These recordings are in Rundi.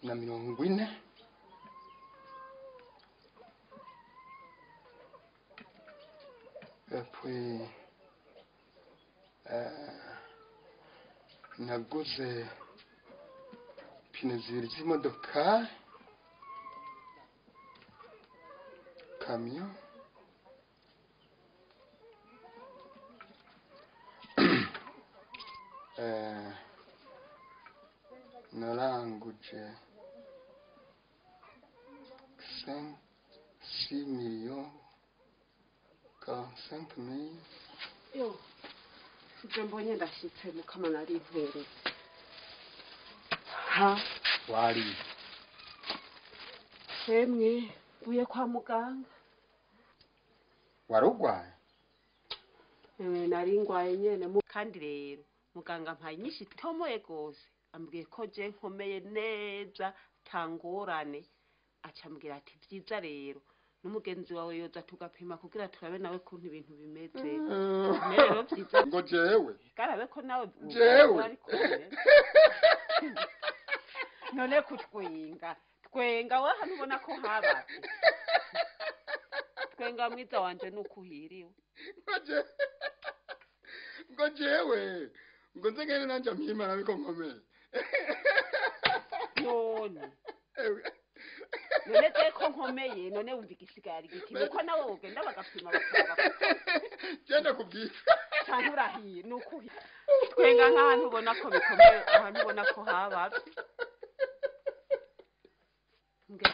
na 40. Et puis naguze pine zibiri z'imodoka, kamyo, naranguje 6 millions 45 mille. Yo, ibyo mbonye ndashyitse mukama nari ntweretse. Ha, wari semwe mvuye kwa muganga. Warugwaye? Nari ngwaye nyene kandi rero muganga mpaye inyinshi itomoye gose, ambwiye ko je nkomeye neza tangorane, acambwira ati vyiza rero n'umugenzi wawe yoza tugapima kugira turabe nawe kuntu ibintu bimeze. Rero vyiza ngo jewe garabe ko nawe jewe none kutwenga twenga wa hano ubona ko habaye twenga mwiza wanje nukuhiriwe ngo jewe ngo nze ngene nanje mpimana biko nkomeye none none je ko nkomeye none wumva igisigara igiki nuko nawe ugenda bagapima bakaba genda kubwira cyane urahiye nukuhi twenga nk'ahantu ubona ko bikomeye, ahantu ubona ko habaye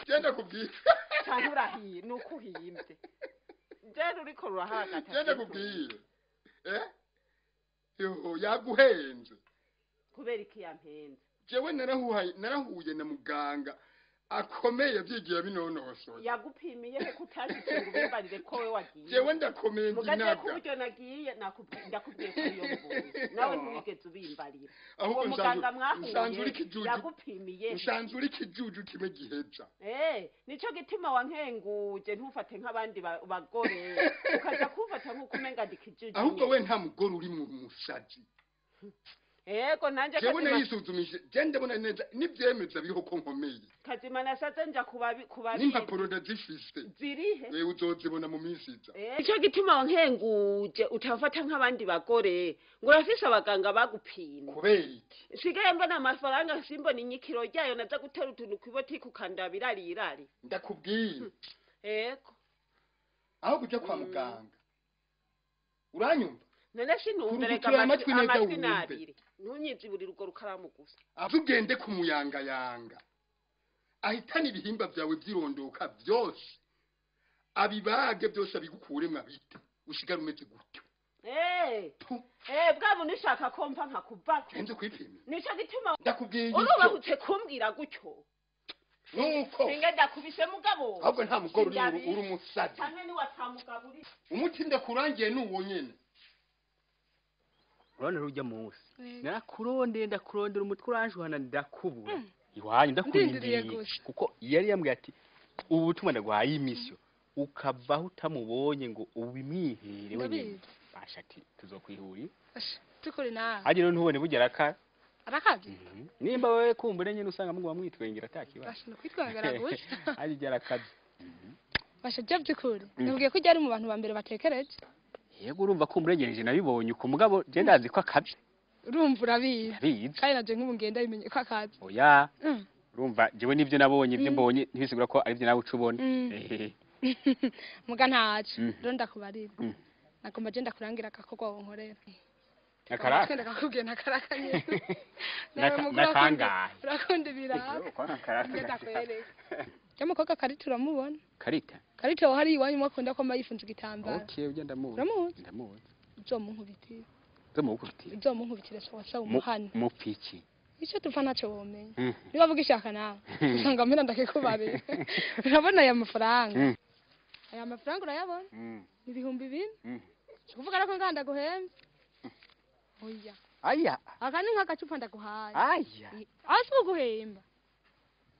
genda kubwira cyane urahiye nukuhimbye je ruriko rurahagata genda kubwira yo yaguhenze kubera iki yampenze? Jewe narahuye na muganga akomeye byigiye binonosoye. Yagupimiye he kutashitse ngo ubimbarire ko we wagiye? Jewe ndakomeye ndinaga kuburyo nagiye ndakubwiye ko iyo mvuye nawe ntiwigeze ubimbarira. Ahubwo muganga mwahuye yagupimiye nsanzwe uri kijuju kimwe giheza. Nico gituma wankenguje ntufate nk'abandi bagore ukaza kumfata nk'uko umenga ndi kijuju. Ahubwo we nta mugore uri mu musazi. Ego nanje kazima jewe nayisuzumije je ndabona neza nivyemeza biriho ko nkomeye. Kazima nasaze nja kubabi n'impapuro ndazifise zirihe wewe uzozibona mu minsi iza. Ico gituma wankenguje utafata nk'abandi bagore ngo urafise abaganga bagupima kubera iki? Sigaye mbona amafaranga simbona inyikiro ryayo naza gutera utuntu kwibotike ukandabira irari. Ndakubwiye ego aho kuja kwa muganga uranyumva none sinumvereka amatwi nabiri ntunyiziburi rugo rukaramu gusa. Avugende kumuyangayanga ahitana ibihimba byawe byirondoka byose abibage byose abigukuremwa bite usigara umeze gutyo. Bwa muntu ushaka ko mpa nkakuvako nze kwipima nico gituma ndakubwiye urubahutse kumbwira gutyo nuko singe ndakubise mugabo. Ahubwo nta mugore uri umusazi hamwe ni watamugaburi umuti ndakurangiye nuwo nyene. Urabona rujya munsi narakurondeye ndakurondera umutwe uranjuhana ndakubura iwanyu ndakurindiriye kuko yari yambwiye ati ubu butumwa ndaguhaye imisyo ukavaho utamubonye ngo ubimwihere wenyine basha ati tuzokwihurira tukuri nawe haje rero ntubone burya arakazi nimba wewe kumbure nyine usanga mugwa mwitwengera atakibazo basha no kwitwengera gutya haje yarakazi basha je byukuri nubwiye ko ujya mu bantu ba mbere batekereje. Yego urumva ko umurengereje nabibonye uko mugabo je ndazi ko akavye. Urumva urabizi kandi naje nk'ubu ngenda bimenye ko akazi. Oya urumva jewe nivyo nabonye ivyo mbonye ntibisigura ko ari byo nawe ucubona. Muga ntaco rero ndakubarira nagomba je ndakurangira agakorwa wonkorera. Nakaraka ndakakubwiye nakaraka nyene. Nakangahe urakunda ibiraka ndakwereka. Jamukobwa Karita uramubona? Karita Karita hari iwanyu mwakunda ko mayifunze igitambara. Okay ujya ndamuzi. Uramuzi? Ndamuzi. Uzomunkubitira. Uzomunkubitira. Uzomunkubitira sawa sawa umuhana. Mupfiki. Ico tupfa ntaco womenya. Niba vuga ishaka nawe usanga mpera ndakikubarira. Urabona aya mafaranga? Aya mafaranga urayabona? Ni 2000. Kuvuga ko nganda guhembe. Oya. Aya. Aka ni nk'agacupa ndaguhaye. Aya. Asi uguhemba.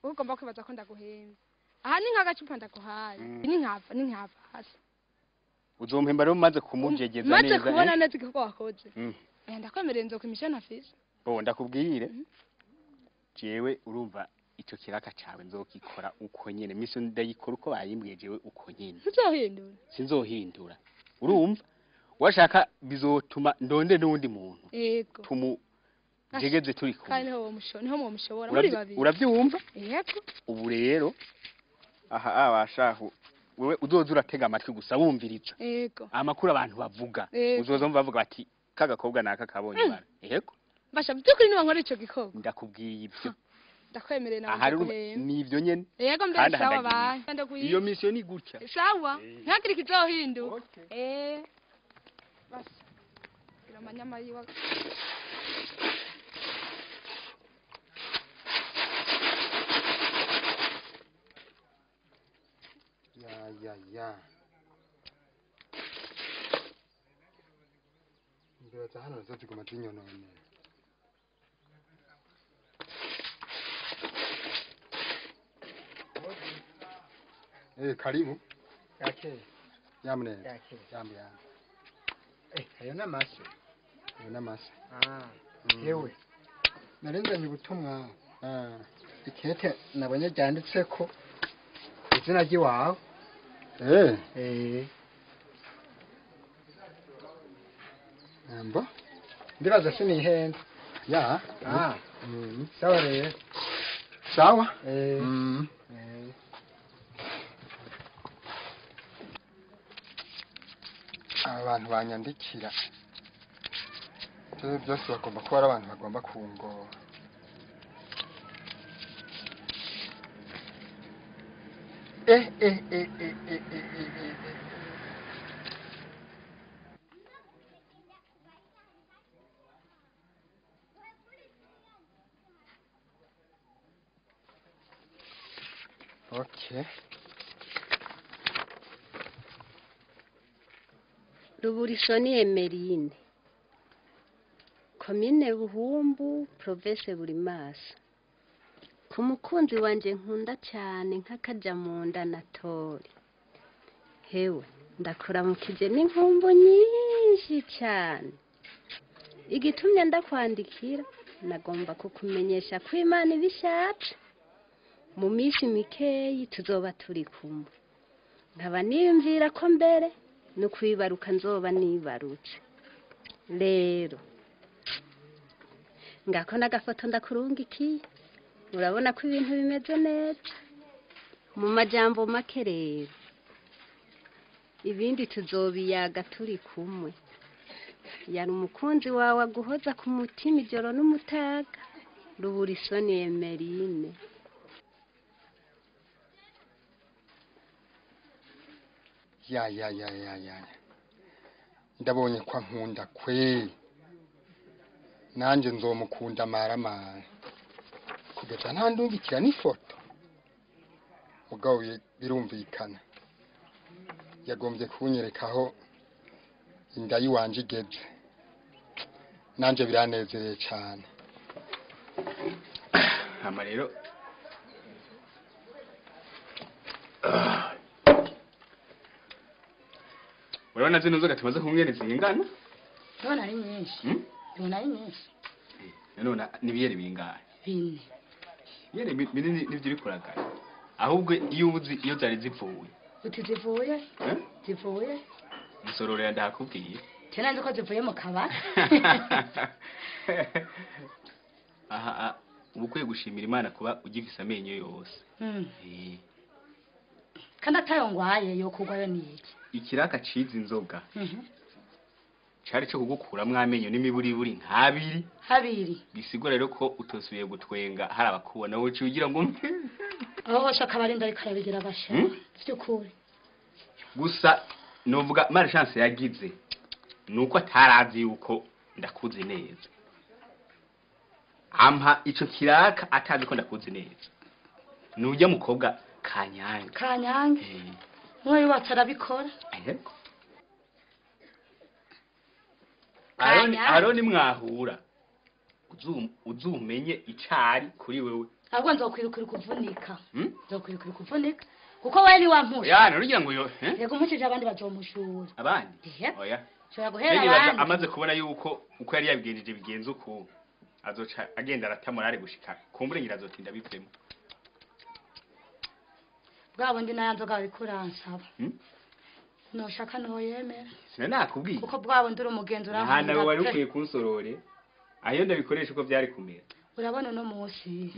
Ugomba kwibaza ko ndaguhemba. Aha ni nk'agacupa ndaguhaye. Ni nkava hasi. Uzompemba rero maze kumujegeza neza. Maze kubona neza igikorwa wakoze. Ndakwemerera nzokwimisha ntafise. Bo ndakubwire. Jewe urumva Ico kiraka cawe nzokikora uko nyene, mission ndayikora uko bayimbwiye jewe uko nyene. Ntuzohindura? Sinzohindura. Urumva? Washaka bizotuma ndonde n'undi muntu. Yego. Tumu jegeze turi kumwe. Kandi niho mwomushobora muri babiri. Uravyumva? Yego. Ubu rero aha abashahu wewe uzoza uratega amatwi gusa wumviriza. Yego. Amakuru abantu bavuga. Uzoza umva bavuga bati kagakobwa naka kabonye bara. Yego. Basha byukuri niba nkora ico gikorwa. Ndakubwiye ibyo. Ndakwemereye nawe. Ni ivyo nyene. Yego mbere sawa bae. Iyo mission ni gutya. Sawa. Ntagire kizohinduka. Basi. Gira amanyama yiwa. Ya ya ya. Imbeba za hano nazo ziguma zinyononera. Karibu. Yake. Yamne. Yake. Yambe yambe. Ayo namase. Ayo namase. Yewe. Narenzanye ubutumwa. Ikete nabonye ryanditse ko izina ry'iwawe. Mbo. Ndibaza sinihenze. Ya. Sawa rero. Sawa? Abantu banyandikira byose bagomba kuba ari abantu bagomba kungora. Okay. Ruburisoni Emerine, komine Buhumbu, province Burimasa. Ku mukunzi wanje nkunda cyane nk'akaja mu nda na tori. Hewe, ndakuramukije n'inkumbu nyinshi cyane. Igitumye ndakwandikira, nagomba kukumenyesha ko Imana ibishatse. Mu minsi mikeyi tuzoba turi kumwe. Nkaba niyumvira ko mbere no kwibaruka nzoba nibarutse. Rero ngako nagafoto ndakurungikiye, urabona ko ibintu bimeze neza. Mu majambo make rero ibindi tuzobiyaga turi kumwe. Yari umukunzi wawe aguhoza ku mutima ijoro n'umutaga. Ruburisoni Emerine. Ya ya ya ya ya. Ndabonye kwa nkunda kwe. Nanje nzomukunda maramara. Kugeza ntandungikira n'ifoto. Mugabo birumvikana. Yagombye kunyerekaho inda yiwanje igeze. Nanje biranezereye cyane. Hama rero urabona zino nzoga tumaze kumwene zingana? Ndabona ari nyinshi. Ndabona ari nyinshi. None nibiyeri bingahe? Bine. Yere binini nivyo uri kuragara. Ahubwo iyo ubuzi iyo zari zipfuye. Uti zivuye? Zivuye? Musororera ndakubwiye. Tena nzi ko zivuye mu kabari. Aha ubukwiye gushimira Imana kuba ugifise amenyo yose. Kandi atayo ngwaye yo kugwayo ni iki? Ikiraka ciza inzoga. Cari cyo kugukuramwo amenyo n'imiburiburi nk'abiri. Habiri. Bisigura rero ko utosubiye gutwenga hari abakubona wowe ugira ngo aho hose akabarinda ariko arabigira basha. Vyukuri. Gusa novuga malchance yagize nuko atarazi yuko ndakuze neza. Ampa ico kiraka atazi ko ndakuze neza. Nujya mukobwa Kanyange. Kanyange. Mwe yubatse arabikora. Yego. Aroni mwahura. Uzumenye icari kuri wewe. Ahubwo nzokwirukira kuvunika. Nzokwirukira kuvunika kuko wewe ni wampusha. Ya nurugira ngo yo. Yego umushije abandi bazomushura. Abandi? Oya. Shobora guhera abandi. Amaze kubona yuko uko yari yabigenjeje bigenze uko azoca agenda aratamurare gushika kumbure ngira azotinda bivemo. Bwa bundi nayo nzoga ariko uransaba. Noshaka ntoyemera. Sinanakubwiye. Kuko bwa bundi uri umugenzi urankunda. Nta nawe wari ukwiye kunsorore. Ayo ndabikoresha uko byari kumera. Urabona no munsi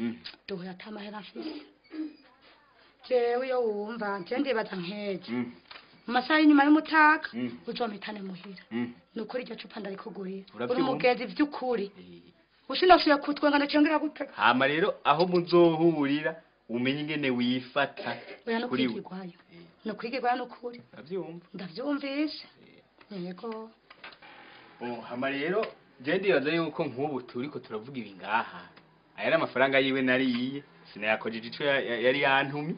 duhuye atamahera mfise. Jewe iyo wumva nje ndibaza nkeje. Mu masaha y'inyuma y'umutaka uzompitane muhira. Nukuri iryo cupa ndarikugurira. Uri umugenzi vy'ukuri. Usinasuye kutwenga ndacengera gutega. Hama rero aho muzohurira umenye ingene wifata kuri we. No kwigirwayo nukuri. Ndavyumva. Ndavyumvise. Yego. Oh, hama rero je ndibaza yuko nk'ubu turiko turavuga ibi ngaha. Aya ari amafaranga yiwe nariye, sinayakojeje ico yari yantumye.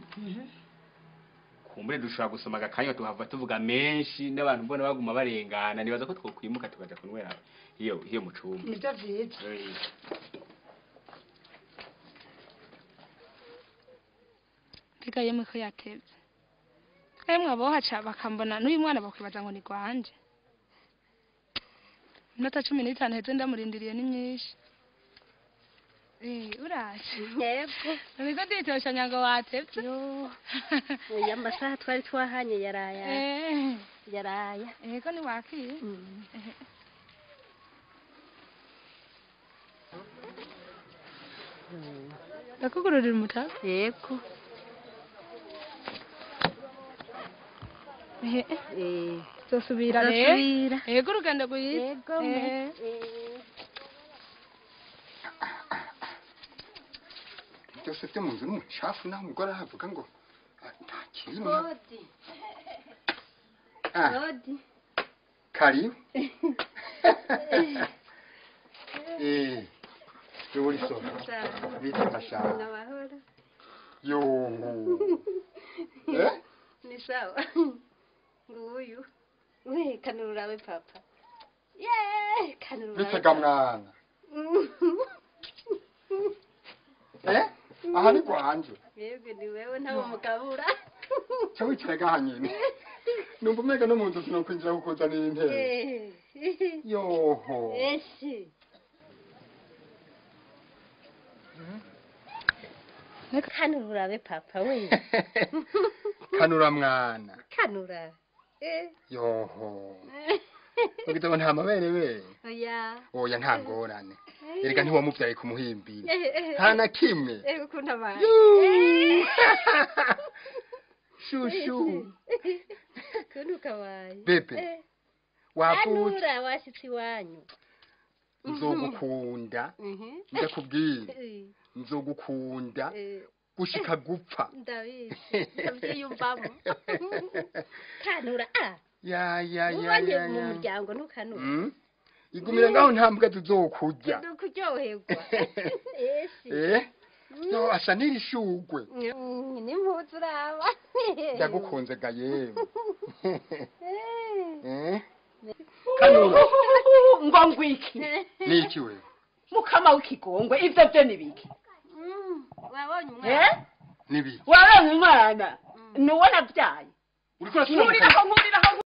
Kumbure dushobora gusoma agakanya tuhava tuvuga menshi n'abantu mbona baguma barengana, nibaza ko twokwimuka tukaja kunywera iyo mu cumba. Nivyo vyiza. Mbega yemwe ko yatevye. Yemwe abohaca bakambona n'uyu mwana bakwibaza ngo ni gwanje. Iminota 15 heze ndamurindiriye ni myinshi. Uraje. Yego. Niko nditosha nyango watevye. Yo. Oya amasaha twari twahanye yaraya. Yaraya. Yego ni wakiye. Ndakugururira umutaka? Yego. Zosubira rero. Yego urugendo rwiza. Yego. Byose byo mu nzu n'umucafu naho umugore aravuga ngo nta kintu. Kodi. Kodi. Karibu. Ruriso. Bita mashaka. Namahoro. Yo. Ni sawa. Nguyu. We kanura we papa. Ye, kanura. Bitega mwana. Aha ni gwanje. Yego ni wewe ntawo mugabura. Cyo wicara gaha nyene. Numva umega no mu nzu sinokwinjira kukuzanira intebe. Yoho. Eshi. Kanura we papa we. Kanura mwana. Kanura. Yoho. Ugitabo nta mabere we. Oya. Oya nta ngorane. Erega ntiwamuvyaye kumuhimbira. Nta na kimwe. Ukunda abantu. Shushu. Kunuka wayi. Bebe. Wavutse. Kanura washitsi wanyu. Nzogukunda. Ndakubwira. Nzogukunda. Gushika gupfa. Ndabizi. Ndavyiyumvamo. Kanura a. Ya ya ya ya. Mu muryango ntukanura. Igumira ngaho nta mbwa tuzokurya. Ndukuryoherwa. Esi. No asa n'irishugwe. Ni impuzu uraba. Ndagukunze ga yewe. Kanura. Ngo ngwiki. Niki we? Mukama w'ikigongwe ivyo vyo nibiki? Wabonye umwana. Nibiki? Wabonye umwana. Nuwo navyaye. Uriko urasubira. Nkuriraho.